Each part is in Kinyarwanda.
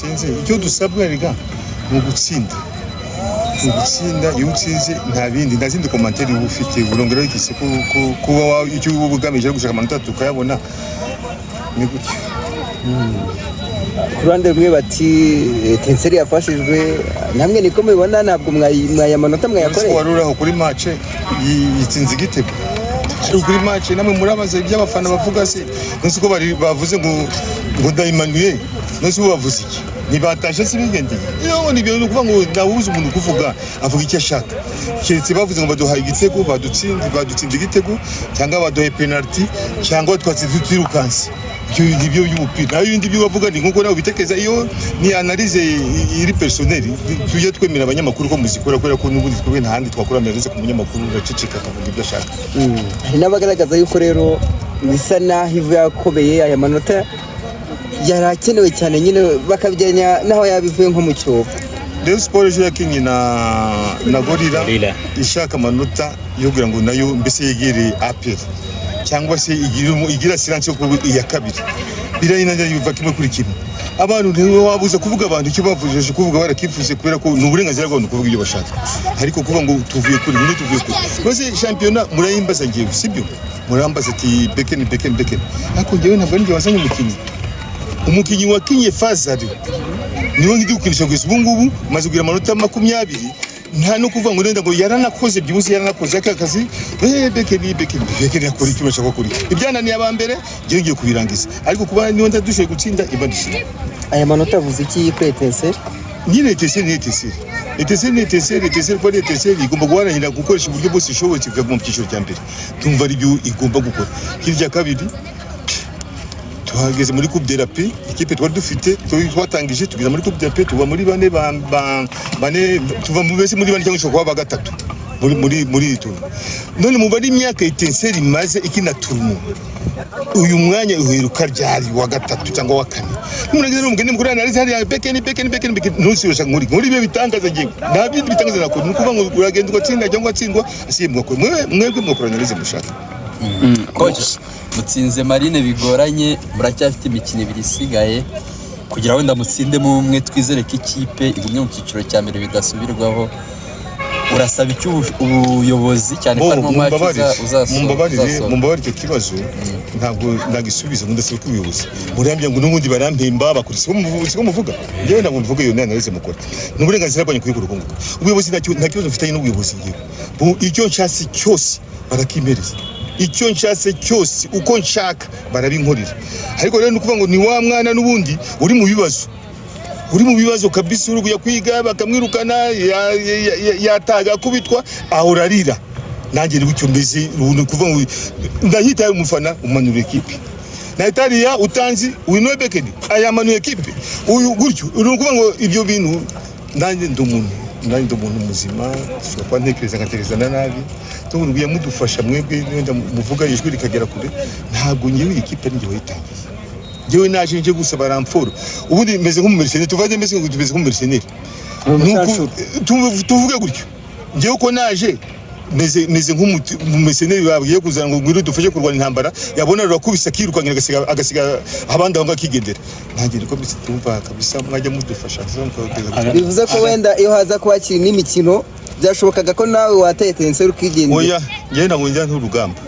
badutsinze. Icyo dusabwa rega ni ugutsinda, ni ugutsinda. Iyo utsinze nta bindi, nta zindi commentaire uba ufite, urongeraho ikise kuba icyo uba ugamije ari gushaka amanota tukayabona, ni gutyo. Ku ruhande rumwe bati Etincelles yafashijwe, namwe niko mubibona? Ntabwo mwaya amanota Ese mwayakoreye? Wari uri aho kuri match yitsinze igitego? Turi kuri match, namwe murabaza ibyo abafana bavuga se. None ko bari bavuze ngo ndayimanuye, none se ubu bavuze iki? Ntibatashe se bigendeye? Iyo ni ibyo, ni ukuvuga ngo ntawuzi umuntu kuvuga, avuga icyo ashaka. Keretse bavuze ngo baduhaye igitego, badutsinze igitego, cyangwa baduhaye penalty, cyangwa twatsinze twirukanse, ibyo nibyo by'umupira. Naho ibindi byo bavuga ni nkuko nawe ubitekereza, iyo ni analyse iri personnelle. Tujye twemera abanyamakuru ko muzikora, kubera ko n'ubundi twebwe nta handi twakura analyse ku munyamakuru, uraceceka akavuga ibyo ashaka. Hari n'abagaragaza yuko rero bisa n'aho ivu yakomeye, aya manota yari akenewe cyane nyine, bakabigeranya n'aho yaba ivuye nko mu cyobo. Rayon Sport ejo yakinnye na Gorilla, Gorilla. ishaka amanota yo kugira ngo nayo mbese yegere APR, cyangwa se igire assurance yo kuba iya kabiri. Birayinanira, biva kimwe kuri kimwe. Abantu ntiwabuza kuvuga, abantu icyo bavuje kuvuga barakifuze, kubera ko ni uburenganzira bw'abantu kuvuga ibyo bashaka. Ariko kuvuga ngo tuvuye kuri nyine, tuvuye kuri maze shampiyona, murayimbaza ngewe, sibyo? Murambaza ati Bekeni, Bekeni, Bekeni, ariko ngewe ntabwo ari njye wazanye umukinnyi. Umukinnyi wakinye fazari niwe ngidi gukinisha kugeza ubu ngubu, maze kugira amanota 20. Nta no kuvuga ngo wenda ngo yaranakoze, byibuze yaranakoze aka kazi. Bekeni, Bekeni, Bekeni akora icyo bashaka kuri ibyananiye aba mbere, ngewe ngiye kubirangiza. Ariko kuba niba ndadushoboye gutsinda, iba ndishimye. Aya manota avuze iki kuri Etincelles? Nyine Etincelles ni Etincelles, Etincelles ni Etincelles, Etincelles kuba ari Etincelles igomba guharanira gukoresha uburyo bwose ishoboye ikaguma mu cyiciro cya mbere. Tumva ari byo igomba gukora. Hirya kabiri, tuhageze muri Coupe de la Paix. Ikipe twari dufite, twatangije tugeza muri Coupe de la Paix, tuva muri bane bane, tuva mu mbese muri bane, cyangwa ishobora kuba ba gatatu muri iri tournoi. None mubare imyaka Etincelles imaze ikina tournoi, uyu mwanya uheruka ryari wa gatatu cyangwa wa kane? Nimurageze n'umugeni mukuru analyse hariya, Bekeni, Bekeni, Bekeni, Bekeni, ntusibesha nkuri ibyo bitangaza. Ngewe nta bindi bitangaza nakora, ni ukuvuga ngo uragenda ugatsinda cyangwa ugatsindwa, asiye mwakora mwebwe mwakora analyse mushaka. Coach, mutsinze Marine bigoranye, muracyafite imikino ibiri isigaye kugira wenda mutsindemo umwe, twizere ko ikipe igumye mu cyiciro cya mbere bidasubirwaho. Urasaba icyo ubuyobozi, cyane ko harimo match Mumbabarire, uzasoza? Mumbabarire, icyo kibazo ntabwo nagisubiza ngo ndasaba ko ubuyobozi, murambya ngo n'ubundi barampemba bakora. Siko muvuga? Njyewe ntabwo mvuga, iyo ni analyse mukora, ni uburenganzira bwanyu kuyikora uko nguko. Ubuyobozi nta kibazo mfitanye n'ubuyobozi ngewe. Icyo nshatse cyose barakimpereza, icyo nshatse cyose uko nshaka barabinkorera. Ariko rero ni ukuvuga ngo ni wa mwana n'ubundi uri mu bibazo, uri mu bibazo kabisa, uri kujya kwiga bakamwirukana, yataga akubitwa, ahora arira. Nanjye ni gutyo meze. Ubu ni ukuvuga ngo ndahita umufana umanura ekipe, nahita hariya utanzi uyu niwe Bekeni ayamanuye ekipe uyu gutyo. Uri ukuvuga ngo ibyo bintu, nanjye ndi umuntu, nanjye ndi umuntu muzima, ushobora kuba ntekereza nkatekereza na nabi. Tubona mudufasha mwebwe, wenda muvuga ijwi rikagera kure. Ntabwo ngewe iyi kipe ari njye wayitangiye. Njyewe naje nje gusaba renfort. Ubundi meze nk'umumercenaire, tuvanze mbese ngo tumeze nk'umumercenaire. Umucancuro. Tuvuge gutyo, njyewe uko naje meze nk'umumercenaire babwiye kuzana ngo ngwino dufashe kurwana intambara, yabona rurakubise akirukankira, agasiga abandi aho ngaho akigendera. Nanjye niko mbese tumva kabisa, mwajya mudufasha. Bivuze ko wenda iyo haza kuba hakiri n'imikino, byashobokaga ko nawe wateye Etincelles ukigendera? Oya, njyewe ntabwo njya nk'urugamba.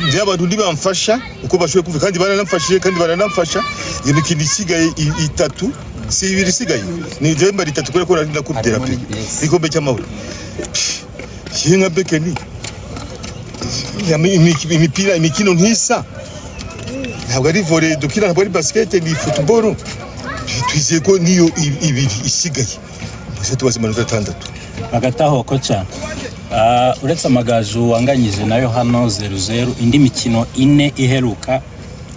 Njyewe abantu ntibamfasha uko bashoboye kumva, kandi baranamfashije, kandi baranamfasha. Iyo mikino isigaye itatu, si ibiri isigaye, ni njyewe mbara itatu kubera ko nari na Coupe de la Harimo Paix, igikombe cy'amahoro. Yewe nka Bekeni, imipira, imikino ntisa, ntabwo ari volley dukina, ntabwo ari basket, ni football. Twizeye ko niyo ibiri isigaye mbese tubaze amanota 6. Hagati aho coach, uretse Amagaju wanganyije nayo hano 0-0, indi mikino ine iheruka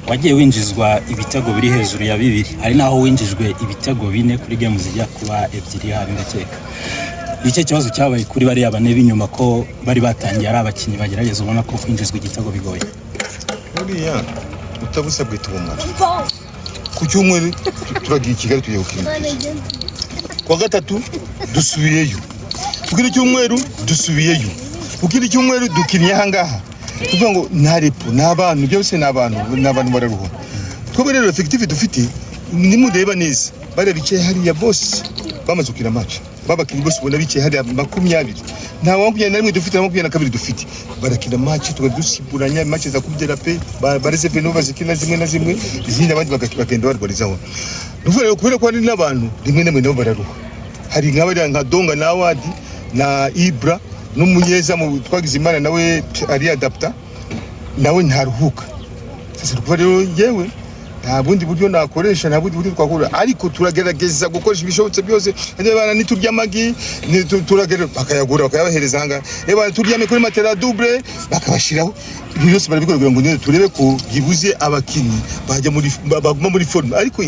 wagiye winjizwa ibitego biri hejuru ya bibiri, hari n'aho winjijwe ibitego bine kuri game zijya kuba ebyiri hari ndakeka. Icyo kibazo cyabaye kuri bariya bane b'inyuma, ko bari batangiye ari abakinnyi bagerageza, ubona ko kwinjizwa igitego bigoye? Buriya utabusa bwita ubumara. Ku cyumweru turagiye i Kigali, tugiye gukina umupira. Kuwa gatatu dusubiyeyo, ku kindi cyumweru dusubiyeyo, ku kindi cyumweru dukinnye aha ngaha. Tuvuga ngo nta repos, ni abantu byose, ni abantu, ni abantu bararuha. Twebwe rero effectif dufite Nimureba neza, bariya bicaye hariya bose bamaze gukina match. Babakinnyi bose ubona bicaye hariya 20, nta wa 21 dufite, na 22 dufite. Barakina match, tukaba dusimburanya match za Coupe de la Paix, bareze nabo bazikina zimwe na zimwe, izindi abandi bagenda barwarizaho. Ni ukuvuga rero, kubera ko hari n'abantu rimwe na rimwe nabo bararuha, hari nka bariya nka Donga na Awadi na Ibra n'umunyezamu twagize Imana, nawe ari adapta, nawe ntaruhuka. Sasa kuva rero yewe nta bundi buryo nakoresha, nta bundi buryo twakora, ariko turagerageza gukoresha ibishobotse byose. Niba bana niturya amagi, turagerageza bakayagura bakayabahereza ahangaha. Niba bana turyame kuri matela double, bakabashiraho. Ibyo byose barabikora kugira ngo nyine turebe ko byibuze abakinnyi bajya muri baguma muri forme, ariko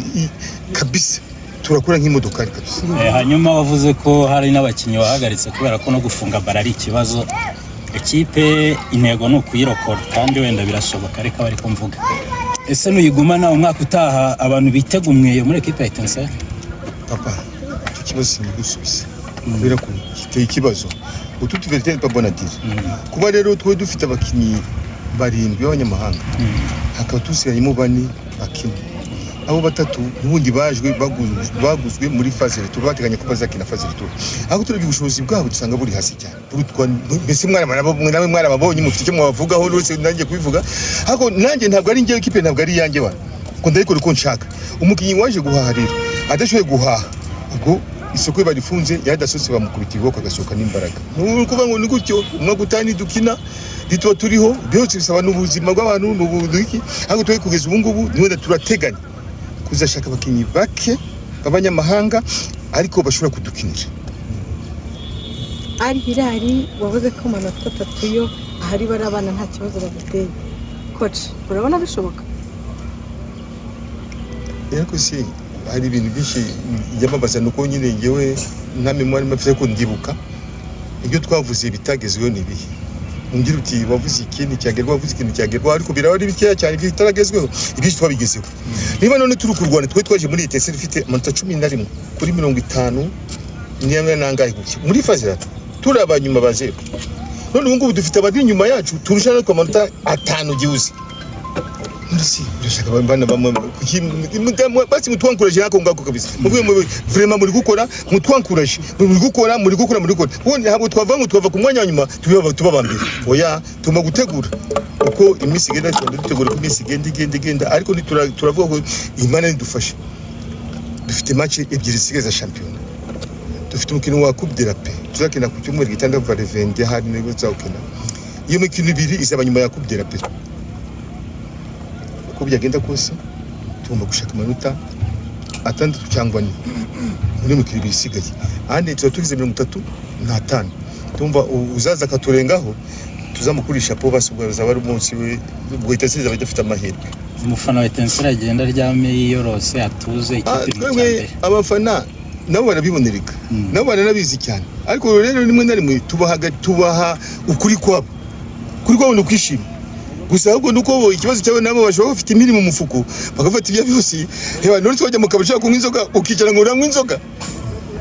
kabisa turakora nk'imodokari kabisa. Hanyuma wavuze ko hari n'abakinnyi wahagaritse kubera ko no gufunga bara ari ikibazo. Ikipe intego ni ukuyirokora, kandi wenda birashoboka, ariko aba ariko mvuga, ese nuyigumana umwaka utaha abantu bitega umweyo muri ekipe ya Etincelle? Papa, icyo kibazo sinigusubiza kubera ko giteye ikibazo. Toute vérité n'est pas bonne à dire. Kuba rero twe dufite abakinnyi barindwi b'abanyamahanga, hakaba tusigayemo bane bakina, abo batatu n'ubundi bajwe baguzwe muri phase retour, bateganya ko bazakina phase retour, ariko turebye ubushobozi bwabo dusanga buri hasi cyane. Burutwa mbese nawe mwarababonye, mufite icyo mwabavugaho uretse nanjye kubivuga. Ariko nanjye ntabwo ari njyewe, ikipe ntabwo ari iyanjye wa ngo ndayikora uko nshaka. Umukinnyi waje guhaha rero adashoboye guhaha, ubwo isoko barifunze, yadasohotse bamukubita ibiboko agasohoka n'imbaraga. Ni ukuvuga ngo ni gutyo umwaka utaha nidukina ntituba turiho. Byose bisaba n'ubuzima bw'abantu n'ubu iki, ariko twe kugeza ubu ngubu niwenda turateganya kuzashaka abakinnyi bake b'abanyamahanga ariko bashobora kudukinira. Al Hilal, wavuze ko amanota atatu yo ahari bari abana nta kibazo baguteye. Coach, urabona bishoboka? Ariko se hari ibintu byinshi yamamaza, ni uko nyine ngewe nta mémoire mfite, ariko ndibuka ibyo twavuze bitagezweho ni ibihe? Umbwira uti wavuze ikindi cyagerwaho, wavuze ikintu cyagerwaho, ariko biraba ari bikeya cyane ibyo bitaragezweho. Ibyinshi twabigezeho. Niba none turi kurwana, twe twaje muri iyi Etincelle ifite amanota 11 kuri 50 niyo nangahe gutya muri phase ya turi abanyuma ba zero. None ubu ngubu dufite abari inyuma yacu turusha natwe amanota 5 gihuze. None si urashaka bana bamwe kuki basi mutwankuraje nako ngako kabisa, muvuye mu vraiment muri gukora, mutwankuraje, muri gukora, muri gukora, muri gukora. Ubundi ntabwo twava ngo twava ku mwanya wa nyuma tuba tuba mbere, oya. Tugomba gutegura uko iminsi igenda, tugenda dutegura uko iminsi igenda igenda igenda, ariko turavuga ko Imana nidufashe. Dufite match ebyiri zisigaye za shampiyona, dufite umukino wa Coupe de la Paix tuzakina ku cyumweru gitanda kuva le 20, hari nibwo tuzawukina. Iyo mikino ibiri izaba nyuma ya Coupe de la Paix. Uko byagenda kose tugomba gushaka amanota 6 cyangwa 4 muri mikino ibiri isigaye, ahandi tuba tugize 35. Tumva uzaza akaturengaho tuzamukurisha po basi, ubwo azaba ari umunsi we, ubwo Etincelle izaba idafite amahirwe. Umufana wa Etincelle agenda aryame yiyorose atuze, ikipe iri mu cya Twebwe mbere. abafana nabo barabibonereka, nabo baranabizi cyane, ariko rero rimwe na rimwe tubaha ukuri kwabo. Ukuri kwabo ni ukwishima gusa, ahubwo nuko bo ikibazo cyabo nabo bashobora bafite imirimo mu mufuko bagafata ibyo byose. Reba none wajya mu kabari ushaka kunywa inzoga, ukicara ngo uranywa inzoga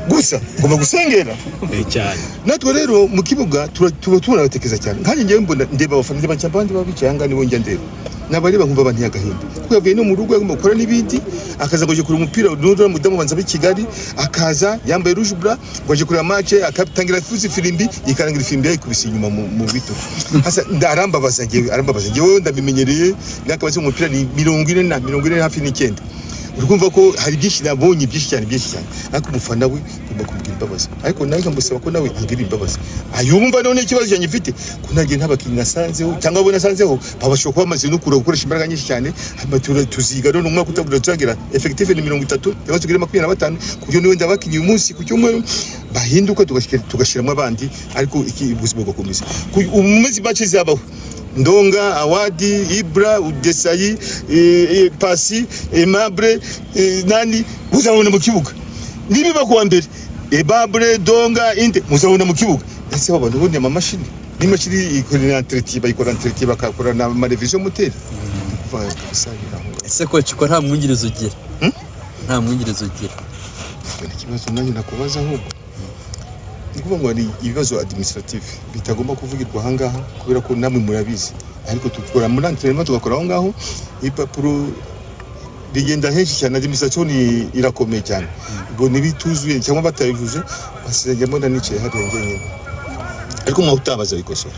gusa, ugomba gusengera. Cyane. Natwe rero mu kibuga tuba tubona batekereza cyane. Nkanjye ngewe mbona ndeba abafana, ndeba cyane abandi baba bicaye ahangaha, nibo njya ndeba, nabareba nkumva banteye agahinda, kuko yavuye no mu rugo agomba gukora n'ibindi, akaza ngo aje kureba umupira. N'uriya mudamu banza b'i Kigali akaza yambaye rouge blanc ngo aje kureba match, akatangira fuzi firimbi ikarangira ifirimbi yayikubise inyuma mu bitugu. Hasa arambabaza ngewe, arambabaza ngewe. Ndabimenyereye, imyaka maze mu mupira ni 40 na 40 hafi n'icyenda. Uri kumva ko hari byinshi nabonye, byinshi cyane, byinshi cyane, ariko umufana we ngomba kumubwira imbabazi, ariko nawe nkamusaba ko nawe angirira imbabazi, ayumva. None ikibazo cyanjye mfite ko ntagiye nta bakinnyi nasanzeho, cyangwa abo nasanzeho babashobora kuba bamaze no kura gukoresha imbaraga nyinshi cyane. Hanyuma tuziga none umwaka utabura tuzagira effectif ni 30 cyangwa tugire 25, ku buryo niwenda abakinnyi uyu munsi ku cyumweru bahinduka, tugashyiramo abandi, ariko iki ubuzima bugakomeza. Mu minsi make zabaho Ndonga, Awadi, Ibra, Desayi, Pasi, Aimable, nani muzabona mu kibuga. Nibiba kuwa mbere, Aimable, Donga, Inde muzabona mu kibuga. Ese abo bantu ubundi amamashini n'imashini ikorera entretien, bayikora entretien, bakakora na ma révision moteur. Kuva kabisa biraho. Ese coach, ko nta mwungirizi ugira? Nta mwungirizi ugira? Ni ikibazo nanjye nakubaza ahubwo. Ni ukuvuga ngo hari ibibazo administratif bitagomba kuvugirwa aha ngaha kubera ko namwe murabizi, ariko dukora muri entraînement, tugakora aho ngaho ibipapuro. Bigenda henshi cyane, administration irakomeye cyane. Ubwo ntibituzuye cyangwa batayujuje, basigaye mbona nicaye hariya njyenyine, ariko umwaka utaha bazabikosora.